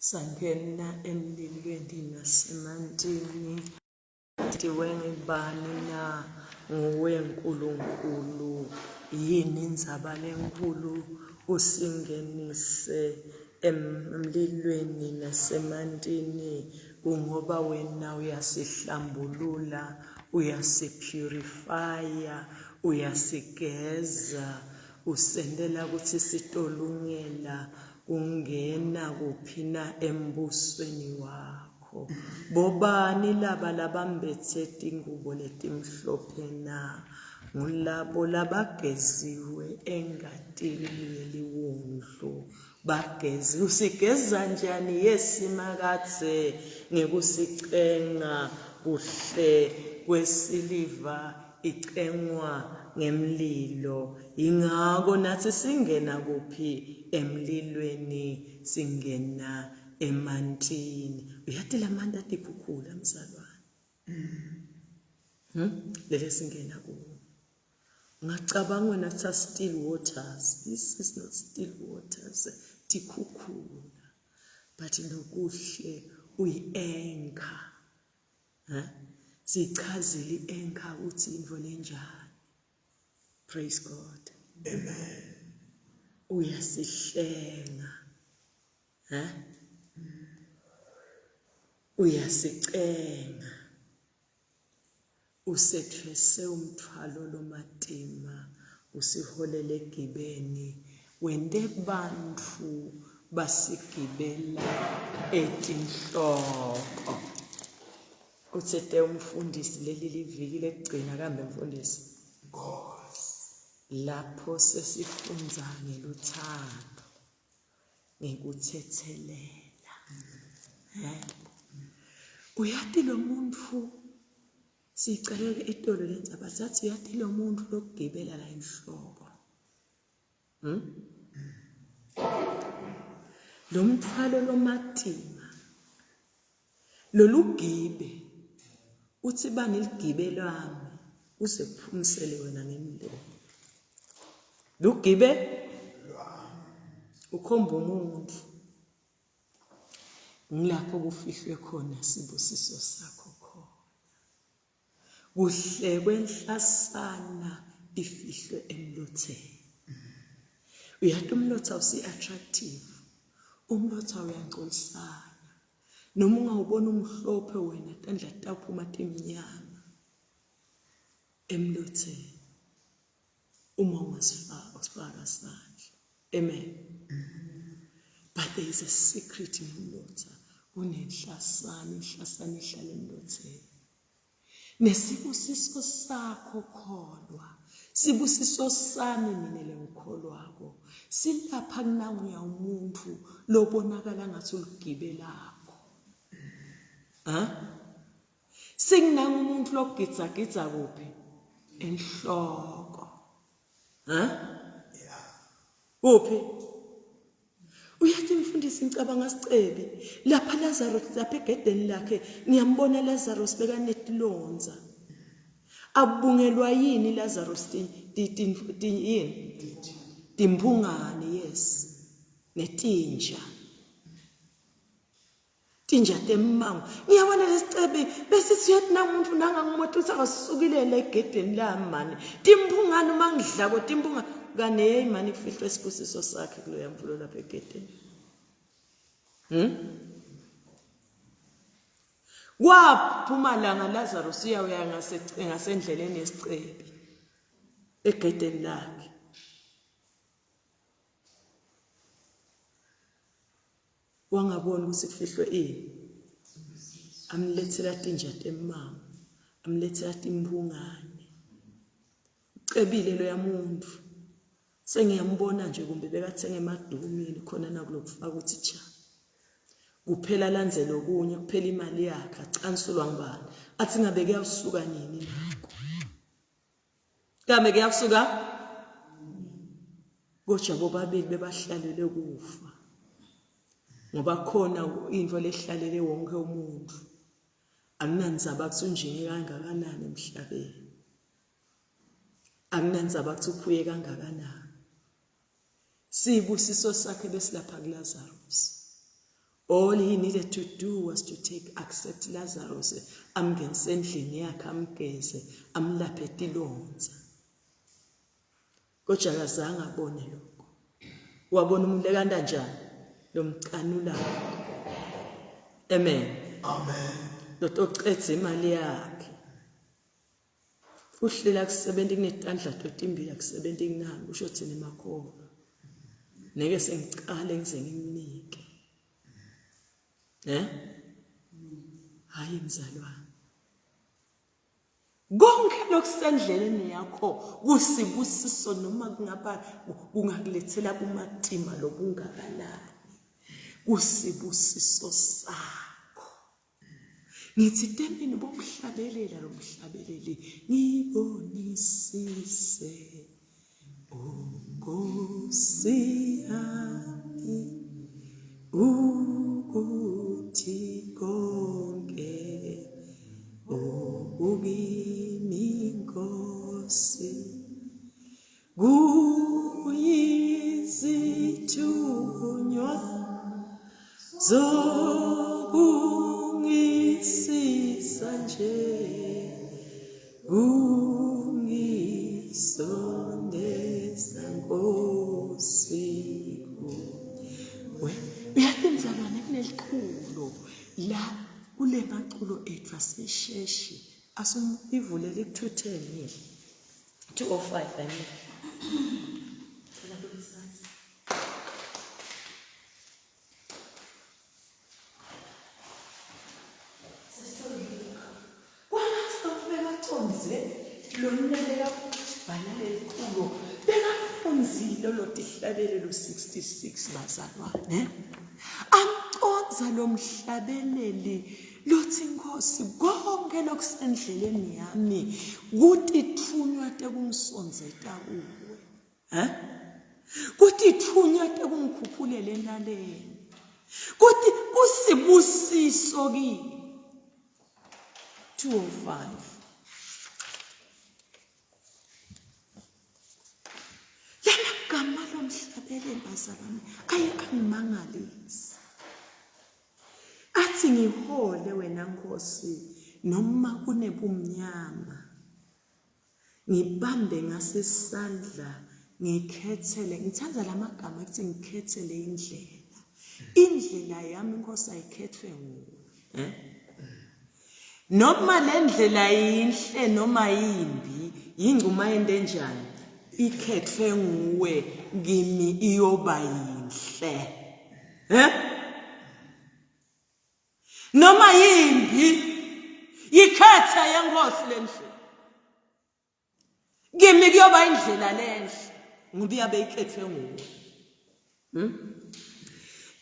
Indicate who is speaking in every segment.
Speaker 1: Sangena emlilweni nasemantini. Tiwe ngibani na nguwe Nkulunkulu yini indzaba lenkhulu usingenise emlilweni nasemantini kungoba wena uyasihlambulula uyasipurifya uyasigeza usentela kutsi sitolungela kungena kuphi na embusweni wakho Bobani laba labambetse tingubo letimhlophe na? Ngulabo labageziwe engatini yeliwundlu. Bagezi usigeza njani yesimakadze ngekusicenga kuhle kwesiliva icengwa ngemlilo. Yingako natsi singena kuphi emlilweni singena emantini uyati lamanti atikhukhula mzalwane hmm? lele singena kuwo ngacabanga wena kuthiwa still waters this is not still waters tikhukhula but lokuhle uyi-anchor huh? sichazile i-anchor ukuthi into lenjani praise god
Speaker 2: amen
Speaker 1: uyasihlenga Ha? Uyasicenga. Usethwese umthwalo lomatima usiholele egibeni wente bantfu basigibela etinhloko. Utsete umfundisi leli liviki lekugcina kambe mfundisi.
Speaker 2: Nkosi.
Speaker 1: Lapho sesifundza ngeluthando. Ngikuthethelela. Eh? Uyati lo muntu sicaleke itolo lendzaba sathi uyati lo muntu lokugibela la enhloko. Hmm? Lo mthwalo lomatima Lolugibe uthi bani ligibe lwami uze kuphumisele wena ngemlomo. Lugibe ukhomba umuntu. Ngilapho kufihlwe khona sibusiso sakho khona. Kuhle kwenhlasana ifihlwe emlotheni. Uyati umlotha usi-attractive. Umlotha uyangcolisana. Noma ungawubona umhlophe wena tandla taphuma timnyama emlotheni uma ungasifaka usifaka sandla. Amen. But there is a secret ngemlotha. Kunenhlasana, inhlasana ihlala emlotheni. Nesibusiso sakho kholwa. Sibusiso sami mina lengikholwako. Silapha kunanguya umuntu lobonakala ngathi uligibe lakho. Ha? Singinanga umuntu lokugidzagidza kuphi? Enhloko. Ha? Kuphi? Uyathi mfundisi ngicabanga sicebi lapha Lazarus lapha egedeni lakhe ngiyambona Lazarus bekanetilonza. Abungelwa yini Lazarus ti yini? Timphungane yes. Netinja. Tinja temmango. Ngiyabona lesicebi bese siyathi nangumuntu nangangimoto uthi akasukile la egedeni lami mani. Timphungane uma ngidlako timphunga kani hey mani kufihlwe isibusiso sakhe kuloya mvulo lapha egedeni. Kwaphuma langa Lazarus uyawuya ngasendleleni yesicebi egedeni lakhe. Wangabona ukuthi kufihlwe ini. Amlethela tinja temmango, amlethela timphungane. Ucebile loya muntu. Sengiyambona nje kumbe bekathenga emadumini khona nakulokufaka ukuthi cha. Kuphela landzele okunye kuphela imali yakhe acansulwa ngubani. Athi ngabe kuyawusuka nini nakho. Kambe kuyakusuka kodwa bobabili bebahlalele kufa ngoba khona into lehlalele wonke umuntu akunandzaba kuthi unjinge kangakanani emhlabeni akunandzaba kuthi uphuye kangakanani sibusiso sakhe besilapha kuLazarus. All he needed to do was to take accept Lazarus amngenise endlini yakhe amgeze amlaphe tilonza. Kodwa akazange abone lokho. Wabona umuntu ekanta njani lomcanulako. Amen.
Speaker 2: Amen.
Speaker 1: Lotocedza imali yakhe. Uhlela kusebenza kunetandla totimbili akusebenzi kunami kusho thina emakholwa. Neke sengicale ngize ngimnike. Eh? Hayi mzalwane. Konke lokusendleleni yakho kusibusiso noma kungaba kungakulethela kumatima lobungakanani. Kusibusiso sakho. Ngithi temini bomhlabelela lo mhlabeleli ngibonisise Nkosi yami ukuthi konke okukimi Nkosi Kuyizithunywa zokungisiza nje kungisondeza Nkosi kuwe. Uyathi mzalwane kuneliculo la kule maculo ethu asesheshi asumivulele ekuthuteni 205 I mean. Kwangathi bekaconze lona bekabhala leli culo bekafunzile lo tihlabelelo 66 bazalwane amconza lo mhlabeleli Lothi Nkosi konke lokusendleleni yami kutithunywa tekungisondzeta kuwe. Eh? Kutithunywa tekungikhuphulela enaleni. Kuthi kusibusiso kimi. 205 Lana gama lomhlabeleli bazalwane aye angimangalisa. Athi ngihole wena Nkosi noma kunebumnyama. Ngibambe ngasesandla ngikhethele ngithanda lamagama kuthi ngikhethele indlela. Indlela yami Nkosi ayikhethwe nguwe. Eh? Noma le ndlela yinhle noma yimbi yingcuma yento enjani ikhethwe nguwe kimi iyoba yinhle. Eh? Noma yimbi yikhethe yenkosi lendlela. Kimi kuyoba indlela lenhle ngoba iyabe ikhethwe nguwe. Hmm?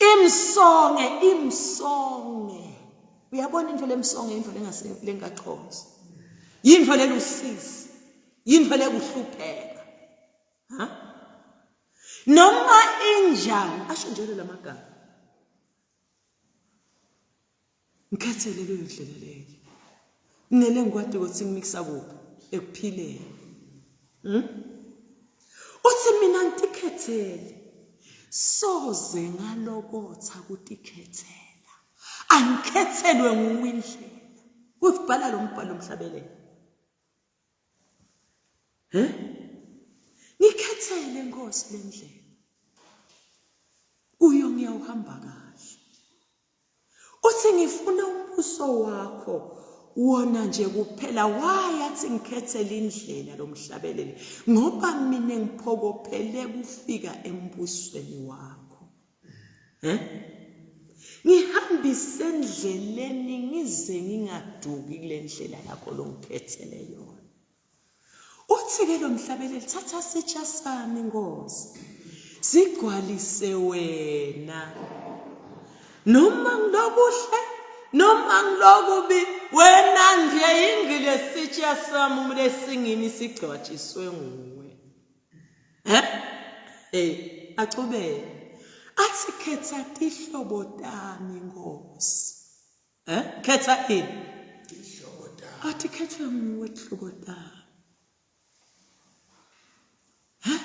Speaker 1: Imsonge imsonge. Uyabona into lemsonge into lengase lengachonzi. Yinto lelusizi. Yinto lekuhlupheka. Ha? Noma injani asho njalo lamagama. Ngikhethele leyo ndlela leyo. Nele ngikwati ukuthi ngimikisa kuphi ekuphileni. Hmm? Uthi mina ngitikhethele. Soze ngalokotha kutikhethela. Angikhethelwe nguwe indlela. Kubhala lo mbhalo umhlabelelo. He? Ngikhethele Nkosi lendlela. Kuyo ngiyawuhamba kahle. Uthi ngifuna umbuso wakho wona nje kuphela why athi ngikhethele indlela lomhlabeleli ngoba mina ngiphokophele kufika embusweni wakho eh ngihambise endleleni ngize ngingaduki kule ndlela yakho longikhethele yona Uthi-ke lo mhlabeleli, thatha sitsha sami Nkosi, sigcwalise wena. Noma ngilokuhle, noma ngilokubi, wena nje ingile sitsha sami lesingimi sigcwatshiswe nguwe. Eh? Eh, achubeke. Athi khetha tihlobo tami Nkosi. Eh? Khetha ini?
Speaker 2: Tihlobo tami.
Speaker 1: Athi khethwe nguwe tihlobo tami. Ha?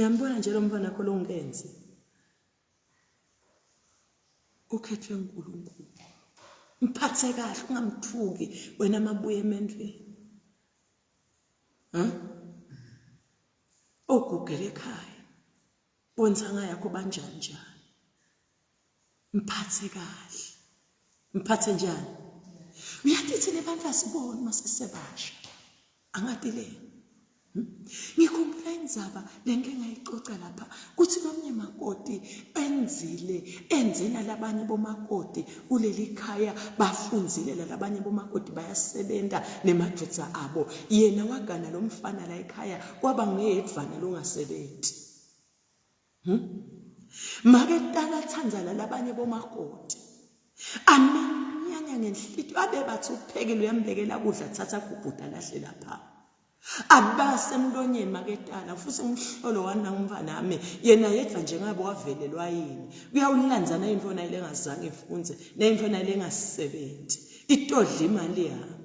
Speaker 1: Uyambona nje lo mfana wakho longenzi. Ukhethwe uNkulunkulu. Mphathe kahle ungamthuki wena mabuye emendveni. Huh? Ogugele ekhaya. Bontsanga yakho banjani njani? Mphathe kahle. Mphathe njani? Uyathi thina abantu asiboni masesebasha. Angati le. Hmm? Ngikhumbula indzaba lengike ngayicoca lapha kuthi lomnye makoti enzile enze nalabanye bomakoti kuleli khaya bafunzile lalabanye bomakoti bayasebenta nemadvodza abo yena wagana lo mfana la ekhaya kwaba nguyedvwana longasebenti Hmm? Make tala tsandza lalabanye bomakoti. Amenyanya ngenhlitiyo abe bathi uphekile uyambekela kudla thatha gubhuda lahle lapha. Abase emlonyeni maketala futhi umhlolo wanangumfana wami yena yedwa nje ngabe wavelelwa yini. Kuyawulandzana into naye lengazange ifunze nento naye lengasebenzi. Itodla imali yami.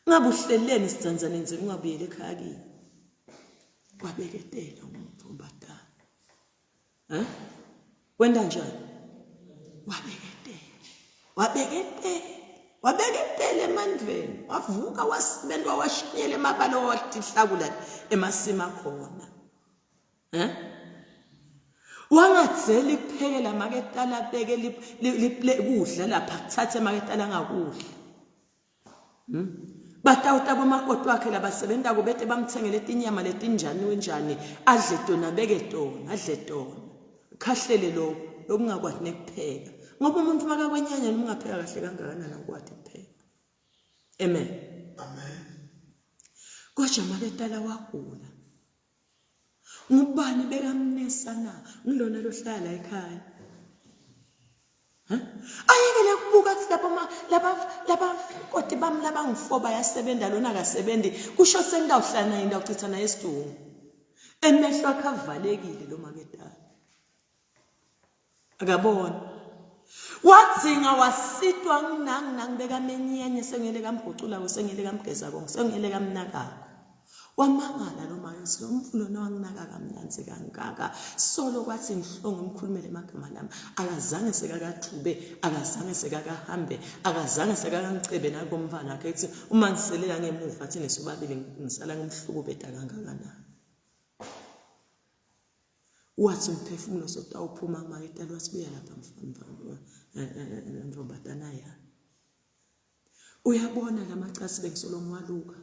Speaker 1: Ngabe uhleleni sidzandzane nje ungabuyeli ekhaya kini. Wabeketela umntombazana. Eh? Kwenta njani? Wabeketela. Wabeketela. Wabeketela emandleni. Wavuka wasibenta washinyela emabala watihlakula emasima khona. Eh? Wangadzeli kuphekela maketala beke kudla lapha kuthathe maketala ngakudla. Hmm? Batawuta bomakoti wakhe labasebentako bete bamthengele tinyama letinjani wenjani adle tona beke tona adle tona khahlele lokho lokungakwati nekupheka ngoba umuntu makakwenyanya noma ungapheka kahle kangakanani awukwati kupheka amen
Speaker 2: amen
Speaker 1: kodwa maketala wagula Ngubani bekamnesa na? Ngilona lohlala la ekhaya. Ayekele kubuka kuthi labo laba laba koti bami labangifo bayasebenza lona akasebenzi kusho sengidawuhlala naye ngidawuchitha naye isidungu. Emehlo akhe avalekile lo maketala. Akabona. Wadzinga wasitwa nginangi nangibeka amenyenye sengele kamguculako sengele kamgezako sengele kamnakako. Wamangala lo make lo mfo lona wanginaka kamnanzi kangaka. Solo kwathi ngihlonge ngikhulumele emagama lami akazange sekakathube akazange sekakahambe akazange sekakangicebe nakomfana wakhe ethi uma ngiselela ngemuva thina sobabili ngisala ngimhlukubeta kangakanani. Wathi umphefumulo sotawuphuma kumaketala wathi buya lapha eh, eh, eh, ntombazana yami. Uyabona lamacasi bengisolo ngiwaluka.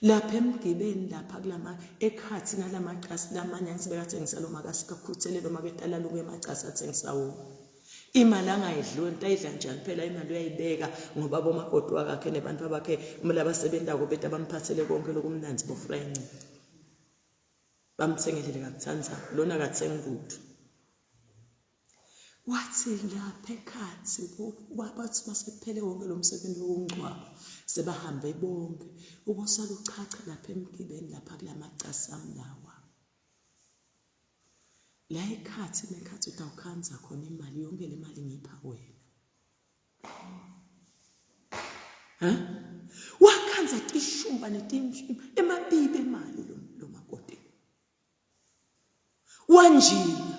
Speaker 1: Lapha emgibeni lapha kulama ekhathi nalamacasi lamanye angithi bekathengisa lo makasikakhuthelelo maketala luke emacasi athengisa wona. Imali angayidliwe into ayidla njani phela imali uyayibeka ngoba bomakoti wakakhe nebantu abakhe labasebentako beta bamphathele konke lokumnanzi bofrenci. Bamthengelele kakuthandza lona akathengi lutho. Wathi lapha ekhathi bathi masekuphele wonke lo msebenzi wokungcwaba sebahambe bonke ubosala uchacha lapha emgibeni lapha kulamacasi ami lawa. La ekhathi nekhathi utawukhanza khona imali yonke le mali ngipha wena. Huh? Wakhanza tishumba netinshimba emabibi emali lo, lo makoti. Wanjinga.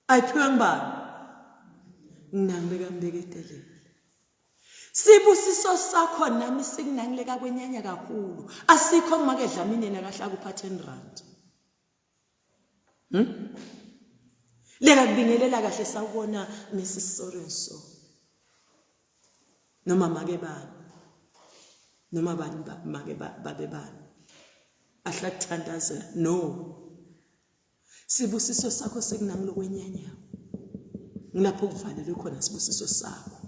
Speaker 1: Ayiphiwe ngubani? Nginangibeka mbeketelele. Sibusiso sakho nami sikunangileka kwenyanya kakhulu. Asikho make Dlamini yena kahle akupha 10 rand. Hmm? Leka kubingelela kahle sawubona Mrs Sorenso. Noma make bani. Noma bani make babe bani. Ahla kuthandazela. No. Sibusiso sakho sekunami lokwenyanya. Ngilapho kuvalelwe khona sibusiso sakho.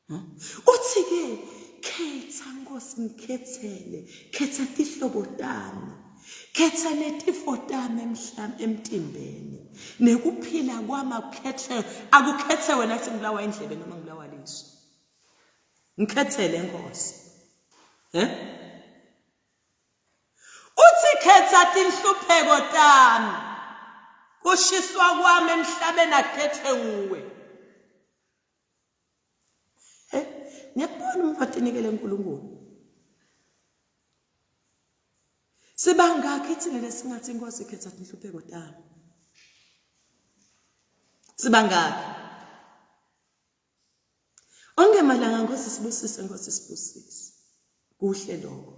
Speaker 1: Uthi ke khetha Nkosi ngikhethele khetha tihlobo tami khetha netifo tami emhlami emtimbeni nekuphila kwami akukhethe akukhethe wena kuthi ngibulawa indlebe noma ngibulawa liso ngikhethele Nkosi eh Uthi khetha tinhlupheko tami kushiswa kwami emhlabeni akukhethwe nguwe Eh, ngiyakubona umuntu atinikele uNkulunkulu. Sibangakhi thina lesingathi inkosi ikhetha inhlupheko tami? Sibangakhi? Onke malanga Nkosi sibusise Nkosi sibusise. Kuhle lokho.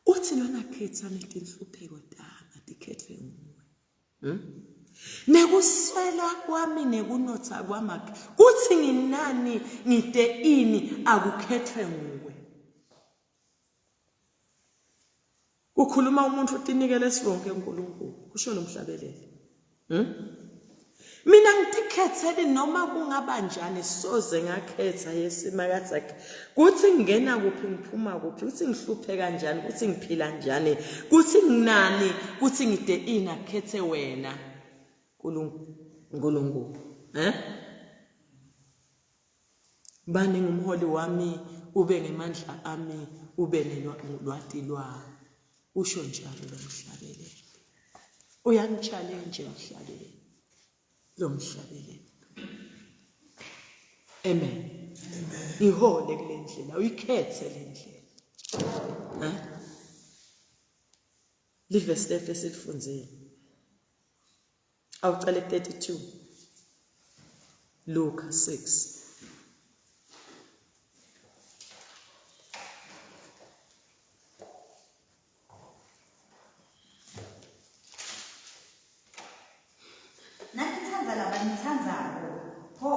Speaker 1: Uthi lona khetha netinhlupheko tami atikhethwe nguwe. Hmm? Nekuswela kwami nekunotha kwami kuthi nginani ngide ini akukhethwe nguwe. Kukhuluma umuntu utinikele sibonke uNkulunkulu, kusho lo mhlabeleli. Hmm? Mina ngitikhethele noma kungaba njani soze ngakhetha yesimakadzakhe kuthi ngingena kuphi ngiphuma kuphi kuthi ngihluphe kanjani kuthi ngiphila njani kuthi nginani kuthi ngide ini akhethe wena Nkulunkulu eh Bani ngumholi wami ube ngemandla ami ube nelwati lwami usho njalo lo mhlabeleli uyangichallenge mhlabeleli lo mhlabeleli amen ngihole kule ndlela uyikhethe le ndlela ha livesi lethu esilifunzile Awucele 32. Luka 6.
Speaker 3: Nanithanda labanithandzako, pho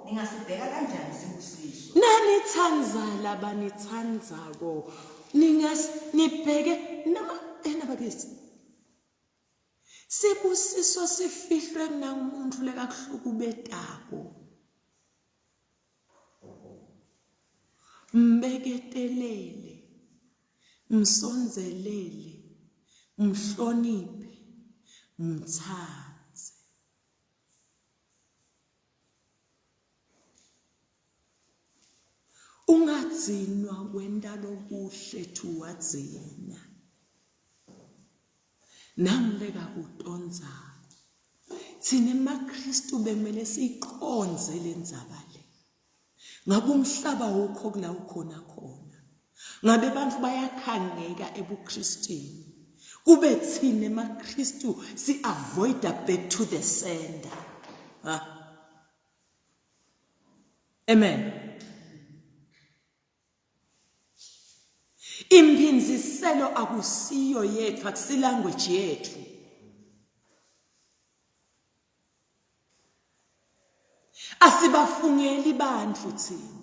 Speaker 3: ningasibheka kanjani sibusiso?
Speaker 1: Nanithanda labanithandzako, ningas nibheke noma enabakithi. Sibusiso sifihlwe kunamuntu lekakuhlukubetako. Mbeketelele, msondzelele, mhloniphe, mtsandze. Ungadzinwa kwenta lokuhle towards yena. Nangibeka kutondzako. Thina emaKristu bekumele siyiqondze le ndzaba le. Ngabe umhlaba wukho kula ukhona khona. Ngabe abantu bayakhangeka ebuKristwini. Kube thina emaKristu si-avoida back to the sender. Ha? Amen. Imphinziselo akusiyo yethu, akusilanguage yethu. Asibafungeli bantu thina.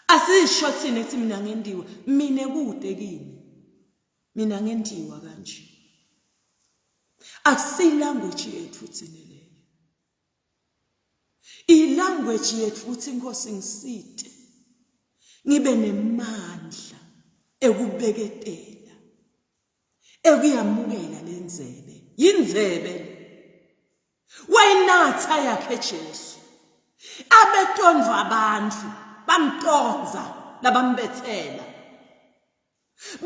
Speaker 1: Asisho thina ethi mina ngendiwe, mina kude kimi. Mina ngendiwa kanje. Akusilanguage yethu thina leyo. Ilanguage yethu ukuthi inkosi ngisite ngibe nemandla ekubeketela ekuyamukela lenzebe yinzebe wayinatha yakhe Jesu abetondwa abantu bamtonza labambethela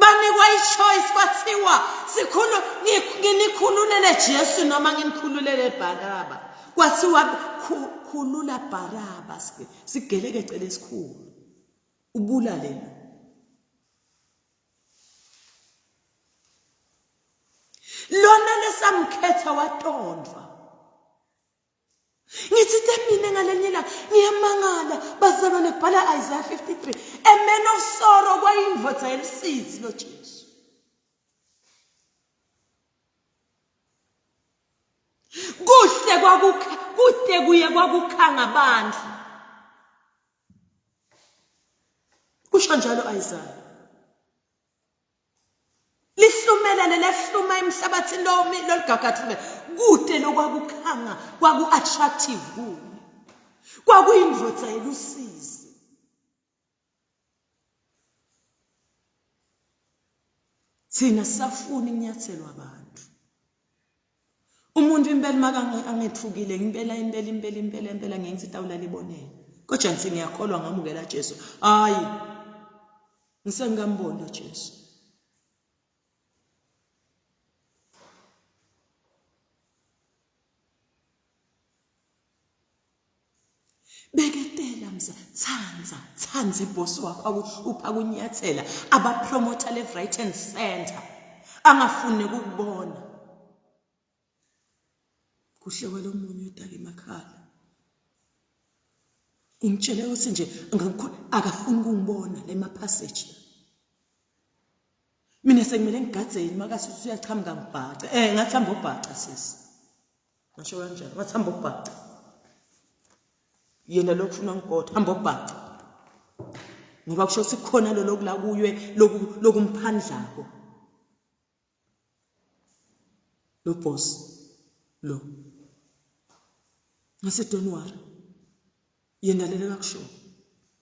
Speaker 1: Banikwa i-choice kwathiwa sikhulu nginikhululele Jesu noma nginikhululele Baraba. Kwathiwa khulula Baraba sigelekece lesikhulu. Ubulale lo. Lona lesamkhetha watondwa. Ngithi te mina ngalenye ilanga ngiyamangala bazalwane kubhala Isaiah 53 a man of sorrow kwayindvodza yelusizi lo Jesu. Kuhle kwakukha kude kuye kwakukhanga abantu. Kusho njalo Isaiah. Lihlumelele lehluma emhlabathini lomi lolugagathule kude lokwakukhanga kwaku-attractive kuye kwakuyindvodza yelusizi thina sisafuna ukunyathelwa abantu umuntu impela maka angethukile ngempela impela impela impela impela ngenza itawula libonele kodwa ngithi ngiyakholwa ngamukela Jesu hayi ngisengikamboni lo Jesu beketela. Mza tsandza tsandza ibhosi wakho upha kunyathela abapromotha left right and center angafuni ukukubona kuhle kwalomunye odaka emakhala ungitshele ukuthi nje akafuni ukungibona lema passage mina sekumele ngigadzeni makathi usuyachamuka ngibhace eh ngathi hamba ubhaca sisi ngasho kanjalo ngathi hamba ubhaca yena lokhu ufuna ngigodwa hamba ubhaca ngoba kusho ukuthi kukhona lo lokula kuywe lokumphandlako lo boss lo ngase don't worry yena lele kakusho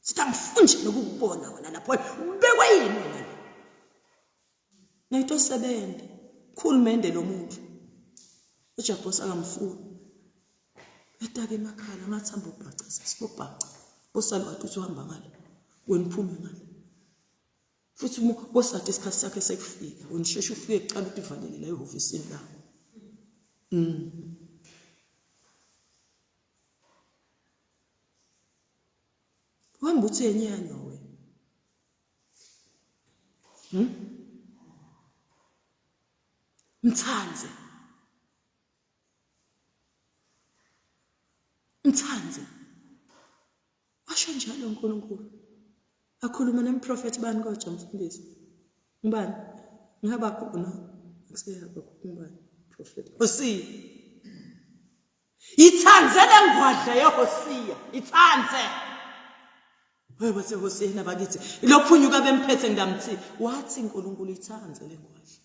Speaker 1: sithi angifuni nje nokukubona wena lapho ubekwe yini wena la nayitosebenza khulumende lo muntu uJabhosi akamfuni etake emakhala ngathi hamba ubhaca sibobhaca bosalo wathi uthi uhamba ngala wena uphume ngala futhi uma bosade isikhathi sakhe sekufika wena usheshe ufike kuqala ukuthi ivalele la ehhovisini lakho uhamba uthi yenyanywa wena Mthanze mthanze washo njalo uNkulunkulu akhuluma nemprofethi bani kodwa mfundisi ngubani ngaba khona akuseyaba ngubani prophet Hosiya ithanze lengwadla yeHosiya ithanze Hey baseHosiya nabakithi lophunyuka bemphethe ngamthi wathi uNkulunkulu ithanze lengwadla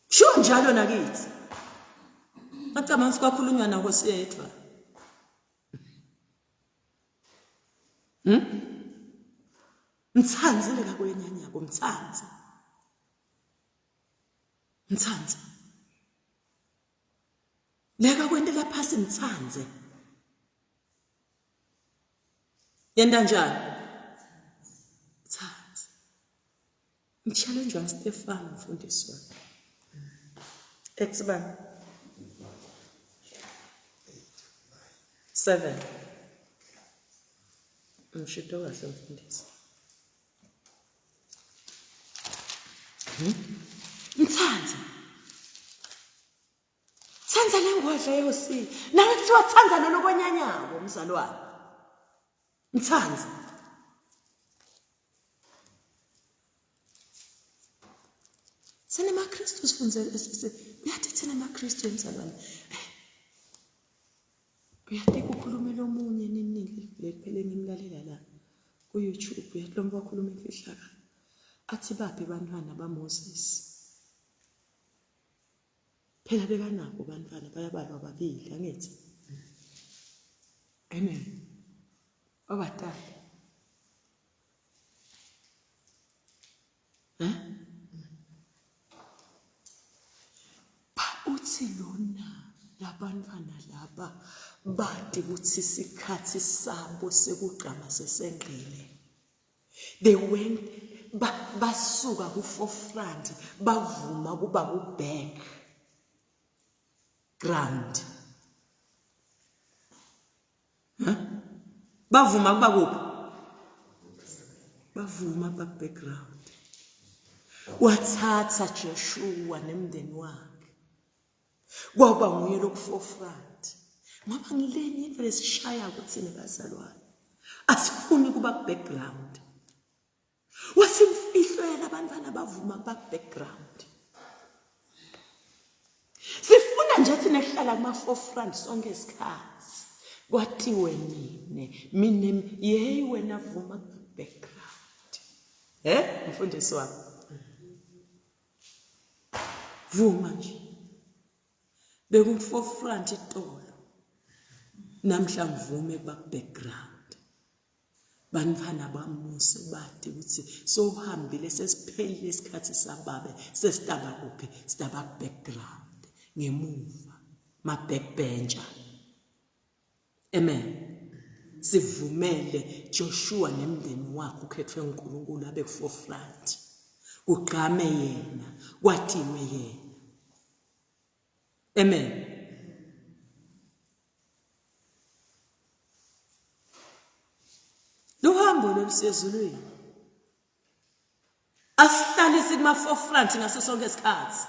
Speaker 1: Sho njalo nakithi Acabanga ukuthi kwakhulunywa naHosiya yedwa Mthanzile kakwenyanyako mthanze. Mthanze. Leka kwentela phasi mthanze. Yenta njani? Mthanze. Ngchallenge wami Stefan mfundisi wami. Acts bani? 7. Mshido kahle mfundisi. Mthanze. Thanza lengwadla yeyosi. Nawe kuthiwa thanza lolo konyanyako mzalwane. Mthanze. SinemaKristu sifunze uyathi thina maKristu emzalwane. Uyathi kukhulumela omunye niningi leliphele ngimlalela la ku-YouTube uyathi lo mfo wakhuluma imfihlakalo. Athi baphi abantwana baMoses? Phela bekanabo bantwana bayabalwa babili angithi. Amen. Wabatala. Eh? Ba uthi lona labantwana laba bati ukuthi isikhathi sabo sekugqama sesengqile. They went ba, basuka ku forefront bavuma kuba ku back ground. Huh? Bavuma kuba kuphi? Bavuma kuba background. Wathatha Joshua nemndeni wakhe. Kwaba nguye lokuforefront. Ngoba ngilenye into lesishaya kuthina bazalwane. Asifuni kuba background. Wasimfihlela abantwana bavuma kuba background. Sifuna nje thina kuhlala kuma forefront sonke isikhathi. Kwathiwe nine mina yeyi wena vuma background. Eh mfundisi wami. Vuma nje. Beku forefront itolo. Namhla ngivume kuba background. Bantfwana baMose bati ukuthi sowuhambile sesiphelile isikhathi sababe sesitaba kuphi sitaba background ngemuva ma backbencher amen sivumele Joshua nemndeni wakhe ukhethwe uNkulunkulu abe forefront kugqame yena kwathiwe yena amen. Luhambo lolusezulwini. Asihlalisi kuma forefront ngaso sonke isikhathi.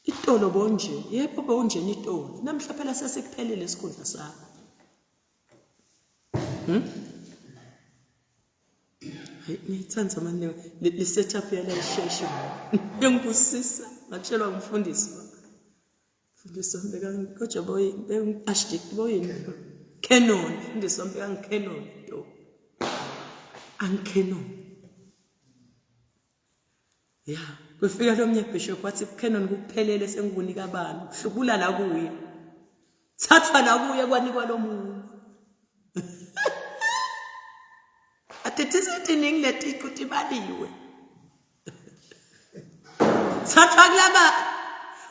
Speaker 1: Itolo bonje, yebo bonje itolo. Namhla phela sesikuphelile isikhundla sakho. Hayi ngiyithanda manje le setup yala isheshe. Ngiyangibusisa, ngatshelwa umfundisi. Mfundisi wami bekangikodwa boyini, bengi-archdeacon boyini. Canon, mfundisi wami bekangi-canon to. Angi-canon. Ya, kwefika lo mnye bishop wathi Canon kuphelele sengikunika abantu, hlubula la kuye. Thathwa la kuye kwanikwa lo muntu. Athi sitiningi leticu tibaliwe. Thathwa kulaba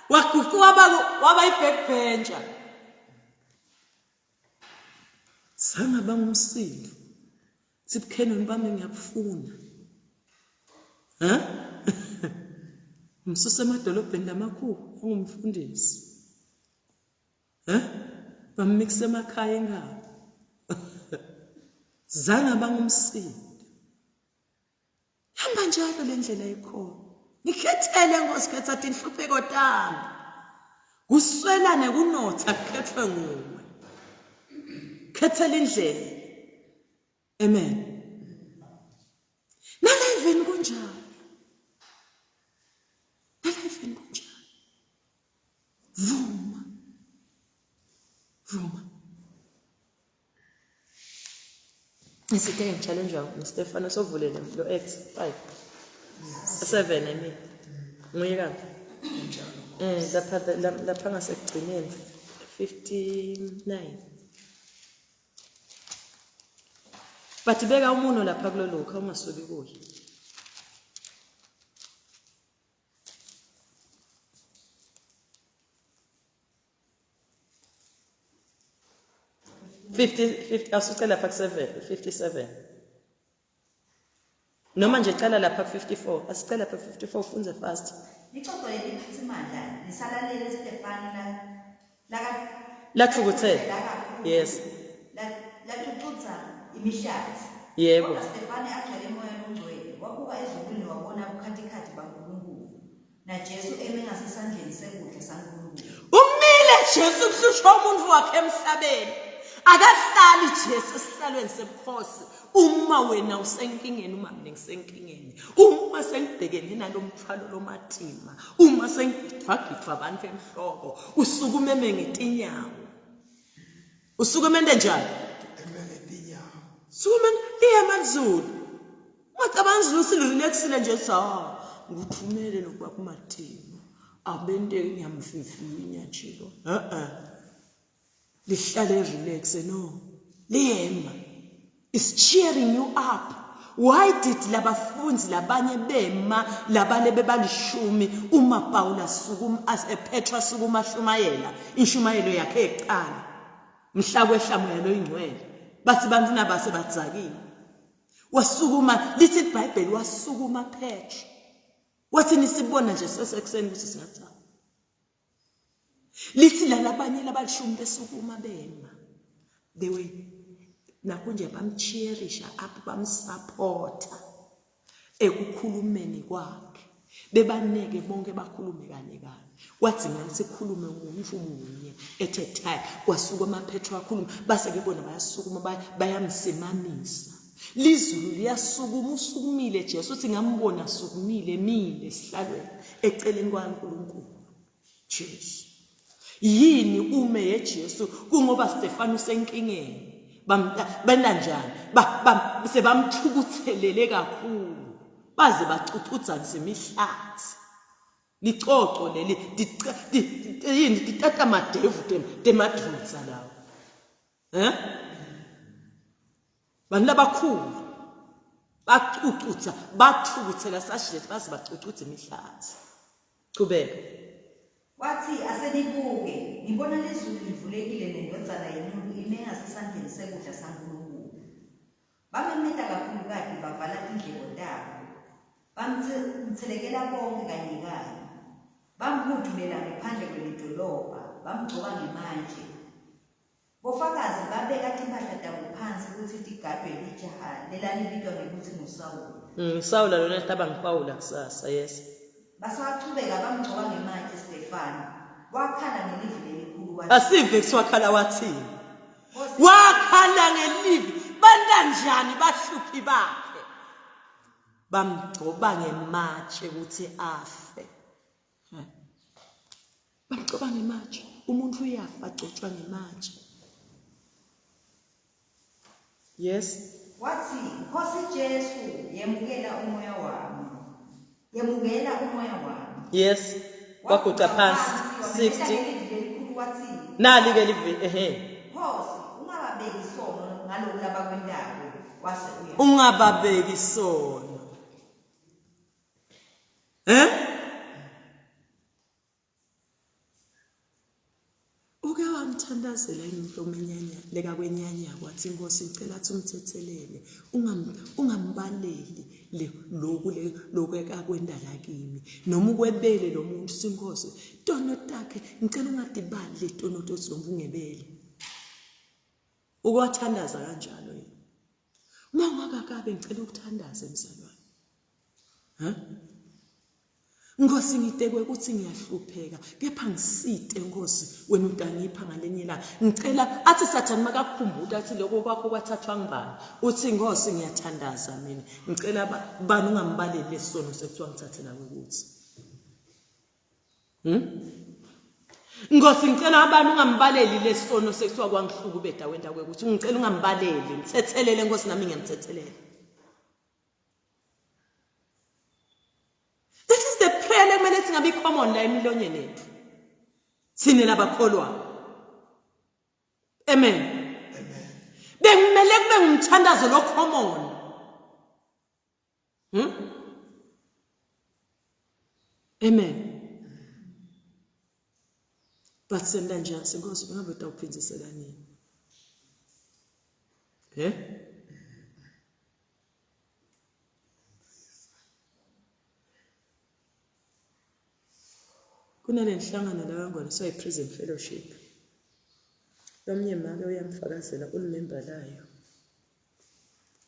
Speaker 1: waguquka waba waba i-backbencher. Sangaba ngumsindo. Sibukhenoni bami ngiyabufuna. Ha? Ngisusa emadolobheni lamakhulu ungumfundisi. Ha? Bamikisa emakhaya engawo. Zange abangumsindo. Hamba njalo le ndlela ikhona. Ngikhethele Nkosi khetha tinhlupheko tami. Kuswela nekunotha kukhethwe nguwe. Khethela indlela. Amen. Naleveni kunjalo. Naleveni kunjalo. Vuma. Vuma. Isithe ngi-challenge nguStefano sovulele lo Acts 5 7 I mean. Nguye kanje. Eh lapha lapha ngasekugcineni 59. But beka umuno lapha kulolukha ungasuki kuye. 50 50 asuce lapha ku 7 57 noma nje cala lapha ku 54 asicela lapha ku 54 ufunze fast
Speaker 3: Lixoxo leliphathimandla lisalalele Stefani la laka
Speaker 1: Lathukuthela.
Speaker 3: kakhulu.
Speaker 1: Yes.
Speaker 3: La- Lathucutsa imihlathi.
Speaker 1: Yebo.
Speaker 3: Kodwa Stefani agcwele moya longcwele wabuka ezulwini wabona ubukhatikhathi baNkulunkulu. NaJesu eme ngasesandleni sekudla saNkulunkulu.
Speaker 1: Umile Jesu kuhlushwa umuntu wakhe emhlabeni. Akahlali Jesu esihlalweni sebukhosi. Uma wena usenkingeni uma mina ngisenkingeni. Uma sengibhekene nalomthwalo lomatima. Uma sengigidvwagidvwa abantu enhloko. Usukume eme ngetinyawo. Usukume ente njani?
Speaker 2: Eme ngetinyawo.
Speaker 1: Sukume liyema lizulu. Ungacabanga izulu silirelaxile nje sa. Ngikuthumele nokuba kumatima. Abente ngiyamvivinya nje lo. Eh eh. Lihlale relax no. Liyema. Is cheering you up. Why did labafundi labanye bema labale bebalishumi uma Paula sukuma as a Petra sukuma shumayela inshumayelo yakhe eqala mhla kwehla moya loyingcwele bathi bantu nabase badzakile Wasukuma lithi iBhayibheli wasukuma Petro. Wathi nisibona nje sesekuseni ukuthi singathaba. Lithi lalabanye labalishumi besukuma bema. They were nakho nje bamcheerisha up bamsupporta ekukhulumeni kwakhe. Bebaneke bonke bakhulume kanye kanye. Kwadzinga ukuthi khulume umuntu munye at a time. Kwasuka amaPetro akhuluma base ke bona bayasukuma bayamsimamisa. Lizulu liyasukuma usukumile Jesu uthi ngambona sukumile emile esihlalweni eceleni kwaNkulunkulu. Jesu. Yini ume yeJesu kungoba Stefano usenkingeni. Bamta njani? Sebamthukuthelele kakhulu. Baze bacucudzanise imihlathi. Licoco leli yini titata madevu temadvodza lawo. Eh? Bantu labakhulu bacucutsa bathukuthela sashiye baze bacucutsa imihlathi. Qhubeka.
Speaker 3: Wathi asenibuke ngibona lizulu livulekile nendvodzana yemuntu ime ngasesandleni sekudla saNkulunkulu. Bamemeta kakhulukati bavala tindleko tabo. Bamtselekela bonke kanye kanye. Bamhudulela ngephandle kwelidolobha, bamgcoba ngemantje. Bofakazi babeka timphahla tabo phansi kutsi tigadwe lijaha lelalibitwa ngekutsi nguSawula.
Speaker 1: Sawula lona taba nguPawula kusasa, yes.
Speaker 3: Basachubeka bamgcoba ngematje Stefano. Wakhala ngelivi lelikhulu wathi.
Speaker 1: Asive kusiwakhala wathini. Wakhala ngelivi bantanjani bahluphi bakhe. Bamgcoba ngematshe ukuthi afe. Bamgcoba ngematshe. Umuntu uyafa agcotshwa ngematshe. Yes.
Speaker 3: Wathi, Nkosi Jesu, yemukela umoya wami. Yemukela umoya wami.
Speaker 1: Yes. Waguca phansi 60.
Speaker 3: Wathi,
Speaker 1: Nali ke livi ehe.
Speaker 3: Nkosi, ungababeki sono ngaloku labakwentako. Wase uya.
Speaker 1: Ungababeki sono. Eh? Uke wamthandazela yini umuntu omenyanya leka kwenyanya wathi inkosi ngicela athi umthethelele ungam ungambaleli le lokhu le lokhu ekakwenda la kimi noma ukwebele lo muntu sinkosi tono takhe ngicela ungadibali le tono tothi lo ungebele ukwathandaza kanjalo yini uma ungakakabe ngicela ukuthandaza emzalwane ha Nkosi ngitekwe ukuthi ngiyahlupheka kepha ngisite Nkosi wena utangipha ngalenye ilanga ngicela athi sathane makakukhumbuta athi lokho kwakho kwathathwa ngibani uthi Nkosi ngiyathandaza mina ngicela bani ungambaleli lesono sekuthiwa ngithathela ukuthi Nkosi ngicela abantu ungambaleli lesono sekuthiwa kwangihlukubeda wenda kwekuthi ngicela ungambaleli ngithethelele Nkosi nami ngiyamthethelela This is the prayer lekumele singabi common la emilonyeni yethu. Thina labakholwayo. Amen. Amen. Bekumele kube ngumthandazo lo common. Amen. But senda njani senkosi ngabe utawuphindzisela nini? Eh? Kunale nhlangano la kaNgwane kuthiwa i-Prison Fellowship. Lomnye make uyamfakazela ulimemba layo.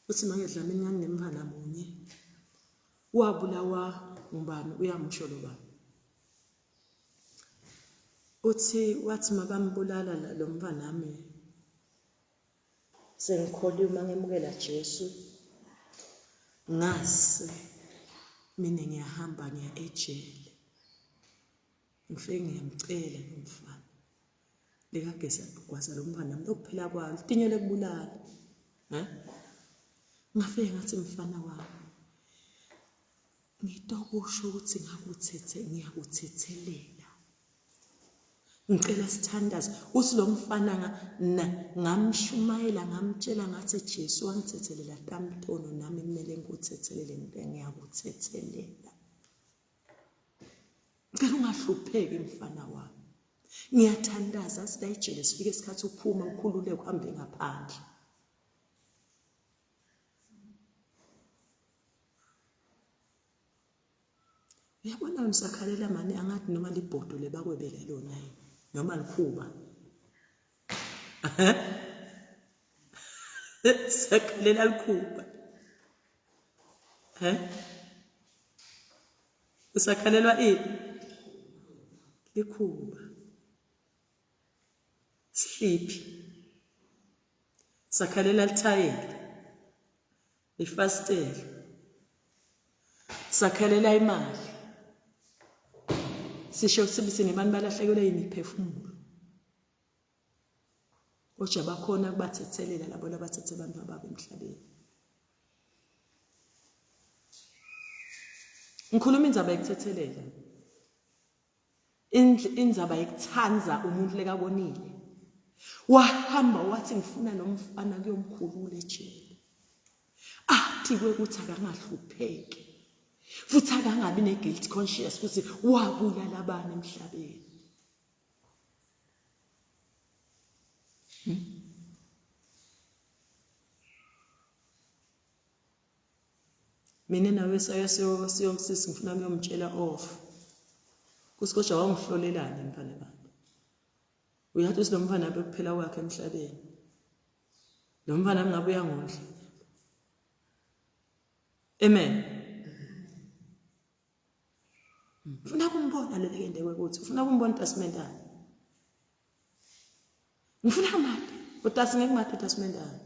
Speaker 1: Uthi make Dlamini nganginemfana munye wabulawa ngubani uyamusho lo baba. Uthi wathi mabambulala lo mfanami Sengikholiwe uma ngemukela Jesu ngase mina ngiyahamba ngiya ejele ngifike ngiyamcela lo mfana likageza gwaza lo mfana nami lokuphela kwalo tinyo lekubulala eh ngafike ngathi mfana wami ngitokusho ukuthi ngakuthethe ngiyakuthethelela Ngicela sithandaze. Uthi lo mfana ngamshumayela ngamtshela ngathi Jesu wangithethelela tamtono nami kumele ngikuthethelele ngiyakuthethelela. Ngicela ungahlupheki mfana wami. Ngiyathandaza sidayijele sifike isikhathi uphume ukhululeke uhambe ngaphandle. Uyabona ngisakhalela mani angathi noma libhodo lebakwebele lona yini noma likhuba. Sakhalela likhuba. He? Usakhalelwa ini? Likhuba. Sleepy. Sakhalela lithayela. Ifasitela. Sakhalela imali. Sisho ukuthi singabantu balahlekelwe yimiphefumulo. Kodwa bakhona kubathethelela labo labathethe abantu ababo emhlabeni. Ngikhuluma indzaba yokuthethelela. Indzaba yekuthanda umuntu lekabonile. Wahamba wathi ngifuna lo mfana kuyomkhulula ejele. Athi kwekuthi akangahlupheki. Futhi akangabi ne-guilt conscious ukuthi wabulala abani emhlabeni. Mina nawe saya siyosisi ngifuna kuyomtshela off. Kusi kodwa wawungihlolelani mfana bantu? Uyathi ukuthi lo mfana bekuphela kwakhe emhlabeni. Lo mfana ngabe uyangondla. Amen. Ufuna kumbona lo lekende kwekuthi ufuna kumbona uTasimentana. Ngifuna kumati. Utasi ngeke kumati uTasimentana.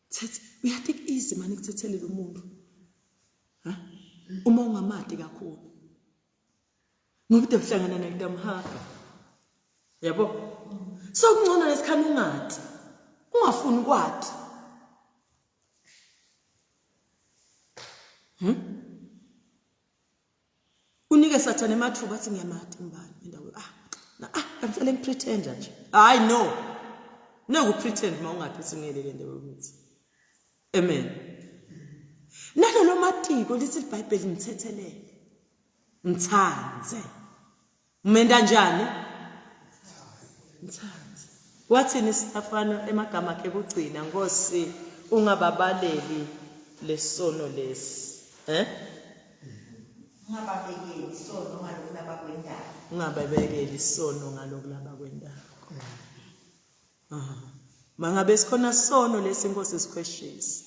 Speaker 1: Thethe uyathi easy mani kuthethelela umuntu. Ha? Uma ungamati kakhulu. Ngoba uhlangana naye utamhaga. Yabo? So kungcono lesikhani ungati. Ungafuni kwati. Unike sathane emathuba athi ngiyamati ngibani indawo ah na ah kangisele ngipretend nje. Hayi no. Noku pretend mawungathi uthi ngeke le ndawo ukuthi. Amen. Nalolo matiko lithi iBhayibheli ngithethelele. Ngithandze. Umenda njani? Ngithandze. Wathini Stefano emagama akhe kugcina Nkosi ungababaleli lesono lesi. Eh?
Speaker 3: Ungababekeli isono ngalokhu labakwendako.
Speaker 1: Ungababekeli isono ngalokhu labakwendako. Aha. Mangabe sikhona sono lesi inkosi sikhweshisa.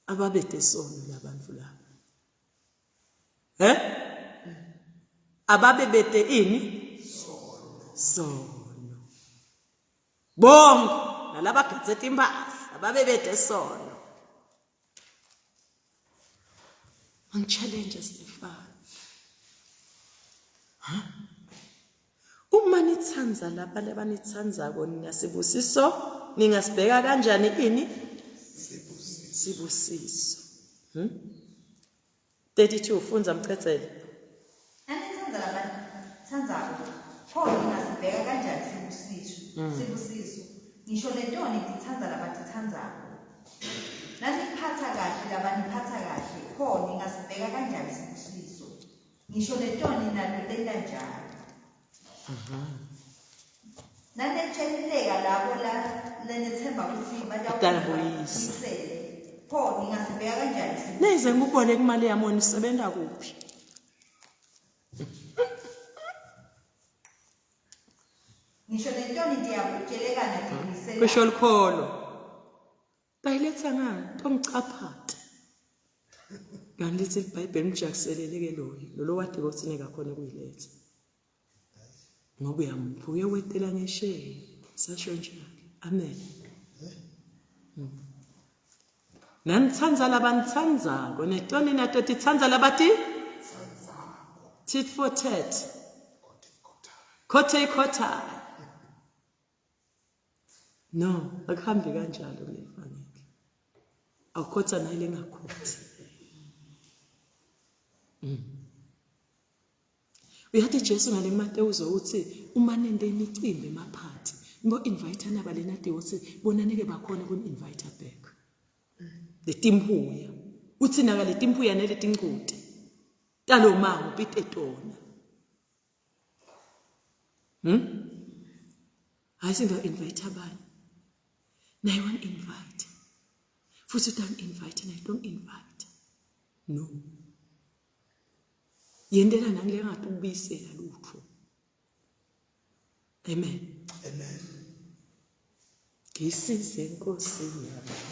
Speaker 1: Ababede sono labantu laba. Eh? Ababe bede ini? Sono. Sono. Bonke nalaba gazethe impahla ababe bede sono. Angichallenge Stefan. Ha? Uma nithanda laba labanithandzako ningasibusiso ningasibheka kanjani ini? Sibusiso. Sibusiso. 32 fundza mchethele.
Speaker 3: Nanithanda labanithandzako pho ningasibheka kanjani sibusiso? Sibusiso. Ngisho netoni titsandza labatitsandzako. Naniphatha kahle labaniphatha kahle pho ningasibheka kanjani sibusiso? Ngisho netoni nato tenta njalo. Nanetshelileka labo la lenethemba kutsi
Speaker 1: Batabuyisa.
Speaker 3: batawubuyisele. Pho ningasibheka kanjani sibusiso?
Speaker 1: Nize ngikubone kumali yami wena usebenza kuphi?
Speaker 3: Ngisho netoni tiyakutshelekana tibuyiselane.
Speaker 1: Kusho likholo. Bayiletha ngani? Tongicaphata. Kanti lithi iBhayibheli mjakuselele ke loyo. Lolo wade ukuthi ngeke akhona ukuyiletha. Ngoba uyamupha uyowetela ngesheya. Sasho njalo. Amen. Nanitsandza labanitsandzako netoni nato titsandza labati tit for tat. Khothe ikhotha. No, akuhambi kanjalo kuleli vangeli. Awukhotha naye lengakhothi. Uyathi Jesu ngale Mateyu uthi uma nente imicimbi emaphathi nibo invite naba lena de uthi bona nike bakhona kun invite back. Letimbuya uthi naka letimbuya neletincuti talo mango pite tona. Hayi singa invite abanye. Naye one invite. Futhi utan invite naye don't invite. No. Yentela nangile ngathi ukubuyisela lutho. Amen.
Speaker 2: Amen.
Speaker 1: Ngisize Nkosi yami.